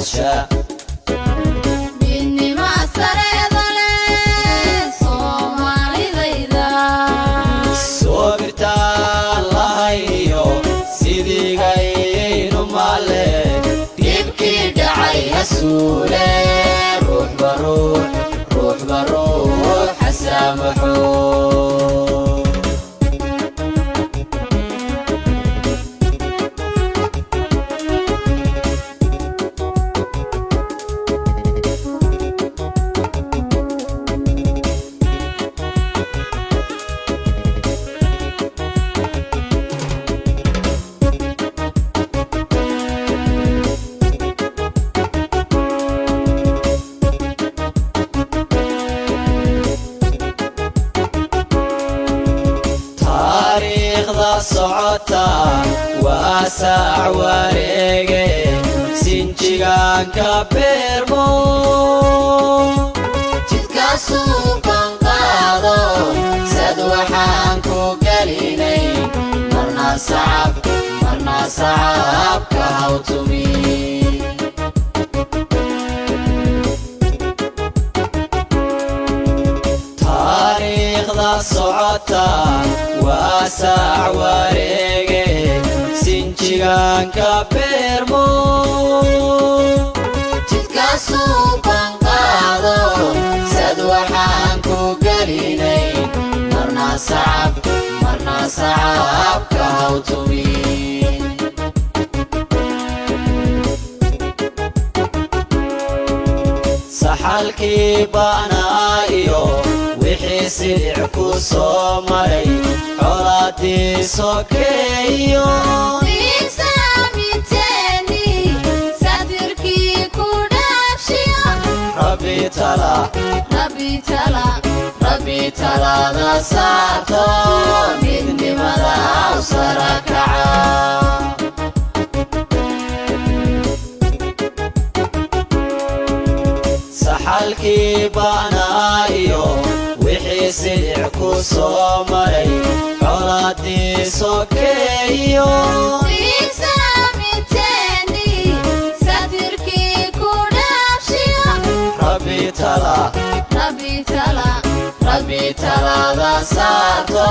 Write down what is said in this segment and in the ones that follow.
raadsha. Midnima sareeda leh Soomaalidayda. Soo birtaan lahayniyo sidiigaynu maale, dhibkii dhacay ha suule. Ruuxba ruux, ruuxba ruux ha saamaxo. Taariikhda socota waa saac wareege, sinjigaanka beermo. Jidkaasuu banqaado sad waxaan ku gelinay, marna sacab, marna sacabka hawtumi. Taariikhda socota waa saac wareege, sinjigaanka beermo. Jidkaasuu banqaado sad waxaan ku gelinay, marna sacab, marna sacabka hawtumi. Saxalkii baanaa iyo wixii silic ku soo maray, colaadii sokeeyo. Dhiigsaamiteeni sadirkii ku dhaafshiyo. Rabbi tala, Rabbi tala, Rabbi talada saarto, midnimada u sara kaca. Saxalkii baanaa iyo wixii silic ku soo maray, colaadii sokeeyo. Dhiigsaamiteeni sadirkii ku dhaafshiyo. Rabbi tala, Rabbi tala, Rabbi talada saarto,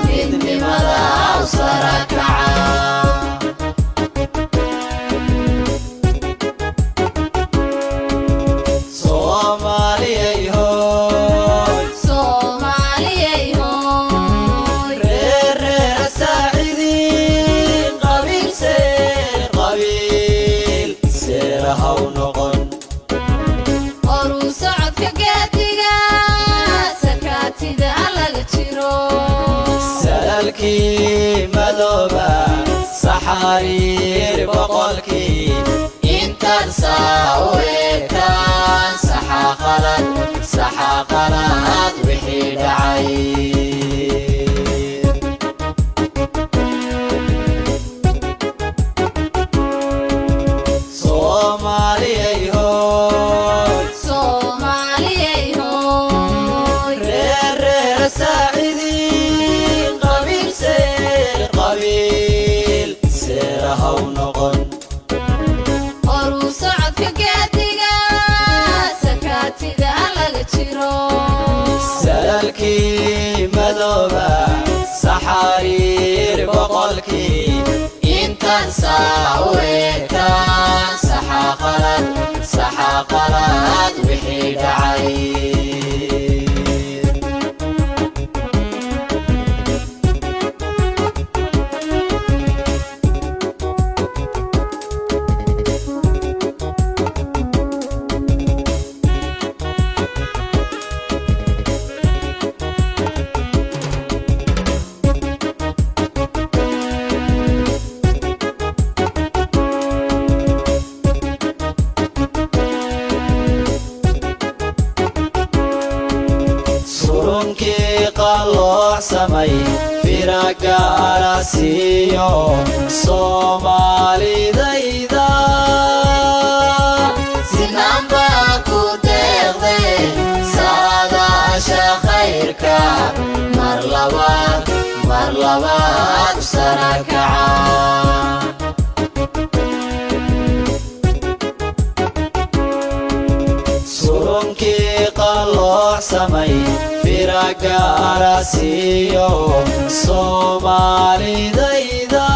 midnimada u sara kaca. Soomaaliyay hooy, Soomaaliyay hooy. Reer saacidiin, qabiil seer, qabiil seera haw noqon. Horuu socodka gaadiga sakaatida laga jiro. Salalkii madooba saxariir boqolkii intaad saa u eegtaan, saxa qalad, saxa qalad wixii dhacay. Soomaaliyay hooy, Soomaaliyay hooy. Reer saacidiin, qabiil seer, qabiil seera haw noqon. Horuu socodka gaadiga sakaatida laga jiro. Salalkii madooba saxariir boqolkii intaad saa u eegtaan, saxa qalad, saxa qalad wixii dhacay. Surunkii qalloocsamay firagaara siiyo Soomaalidayda. Sinaan baa ku deeqde saadaasha khayrka, mar labaad, mar labaad sara kaca. Surunkii qalloocsamay firagaara siiyo Soomaalidayda.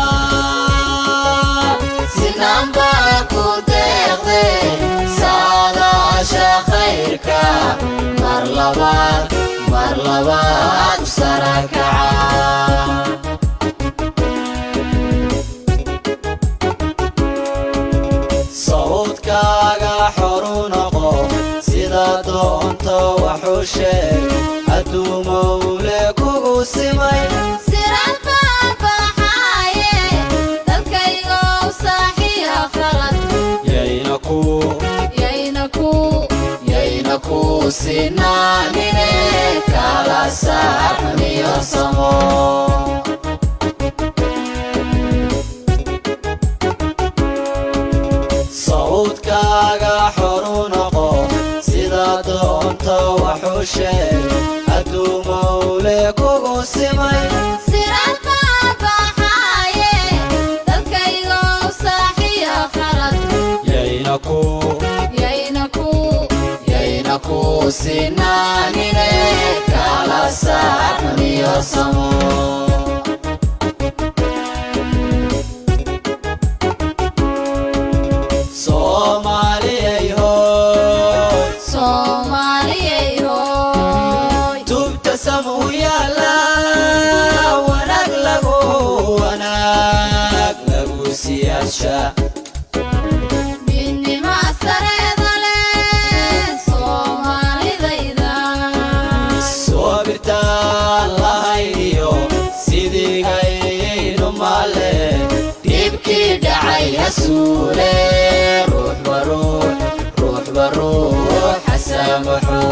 Sinaan baa ku deeqde, saadaasha khayrka, mar labaad, mar labaad sarakaca. Sawdkaaga xoru noqo, sida doonto waxu sheeg, hadduu mawle kugu simay. Sirad baa baxaaye, dadkaygow saaxiya khalad. Yayna ku yayna ku yayna ku sinaanine, kala saar xuniyo samo. Sawdkaaga xoru noqo, sida doonto waxu sheeg, hadduu mawle kugu simay. Sirad baa baxaaye, dadkaygow saaxiya khalad. Yayna ku yayna ku yayna ku sinaanine, kala saar xuniyo samo. Soomaaliyay hooy. Soomaaliyay hooy. Tubta samuu yaala, wanaag lagu, wanaag lagu siyaasha. Midnimo sareeda leh Soomaalidayda. Soo birtaan lahayniyo sidigaynu male, dhibkii dhacay hasuule, ruuxba ruux, ruuxba ruux xasaamaxo.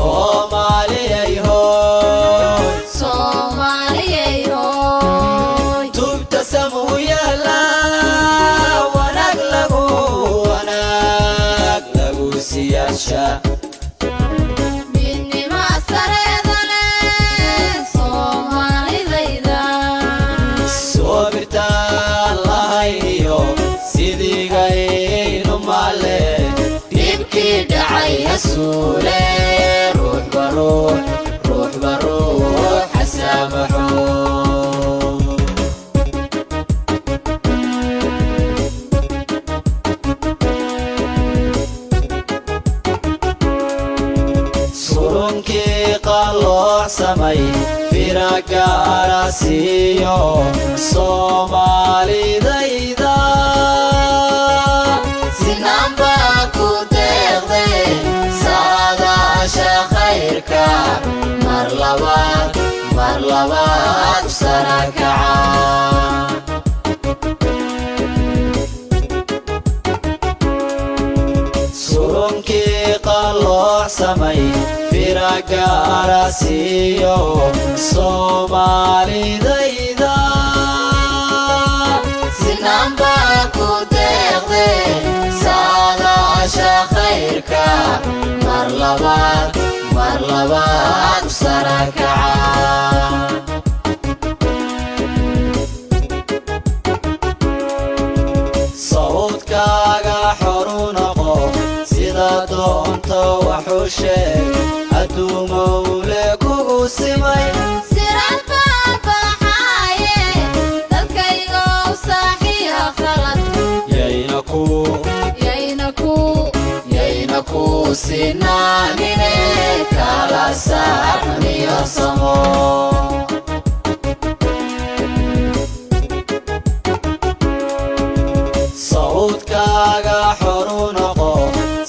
Soomaaliyay hooy. Soomaaliyay hooy. Tubta samuu yaala, wanaag lagu, wanaag lagu siyaasha. Midnimo sareeda leh Soomaalidayda. Soo birtaan lahayniyo sidigaynu male, dhibkii dhacay hasuule, ruuxba ruux, ruuxba ruux xasaamaxo. Surunkii qalloocsamay firagaara siiyo Soomaalidayda. Sinaan baa ku deeqde, saadaasha khayrka, mar labaad, mar labaad sarakaca. Surunkii qalloocsamay firagaara siiyo Soomaalidayda. Sinaan baa ku deeqde, saadaasha khayrka, mar labaad, mar labaad sarakaca. Sawdkaaga xoru noqo, sida doonto waxu sheeg, hadduu mawle kugu simay. Sirad baa baxaaye, dadkaygow saaxiya khalad. Yayna ku yayna ku yayna ku sinaanine, kala saar xuniyo samo. Sawdkaaga xoru noqo,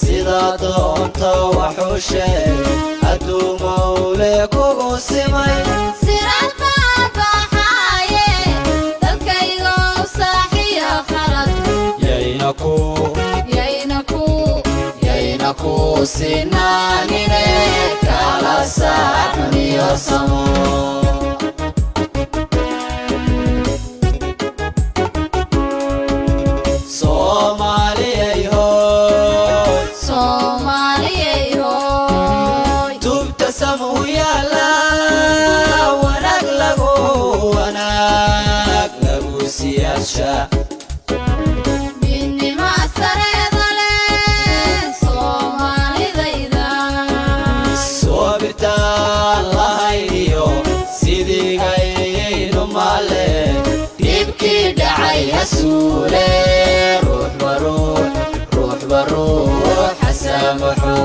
sida doonto waxu sheeg, hadduu mawle kugu simay. Sirad baa baxaaye, dadkaygow saaxiya khalad. Yayna ku yayna ku yayna ku sinaanine, kala saar xuniyo samo. Soomaaliyay hooy. Soomaaliyay hooy. Tubta samuu yaala, wanaag lagu, wanaag lagu siyaadsha. Midnimo sareeda leh Soomaalidayda. Soo birtaan lahayniyo sidigaynu male, dhibkii dhacay ha suule. Ruuxba ruux, ruuxba ruux ha saamaxo.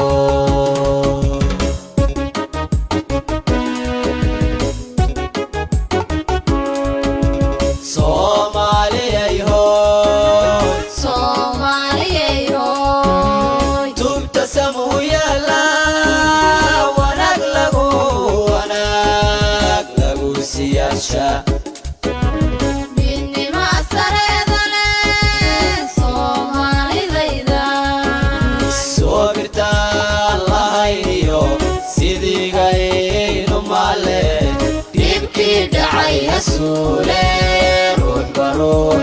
Soomaaliyay hooy. Soomaaliyay hooy. Tubta samuu yaala, wanaag lagu, wanaag lagu siyaadsha. Midnimo sareeda leh Soomaalidayda. Soo birtaan lahayniyo sidigaynu male, dhibkii dhacay ha suule. Ruuxba ruux,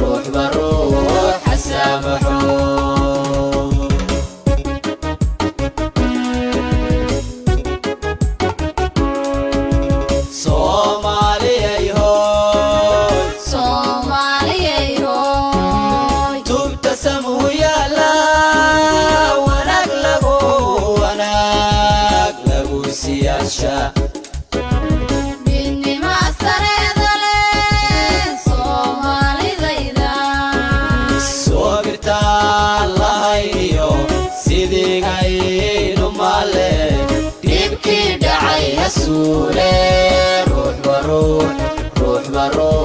ruuxba ruux ha saamaxo. Soomaaliyay hooy. Soomaaliyay hooy. Tubta samuu yaala, wanaag lagu, wanaag lagu siyaadsha. Midnimo sareeda leh Soomaalidayda. Soo birtaan lahayniyo sidigaynu male, dhibkii dhacay ha suule. Ruuxba ruux, ruuxba ruux.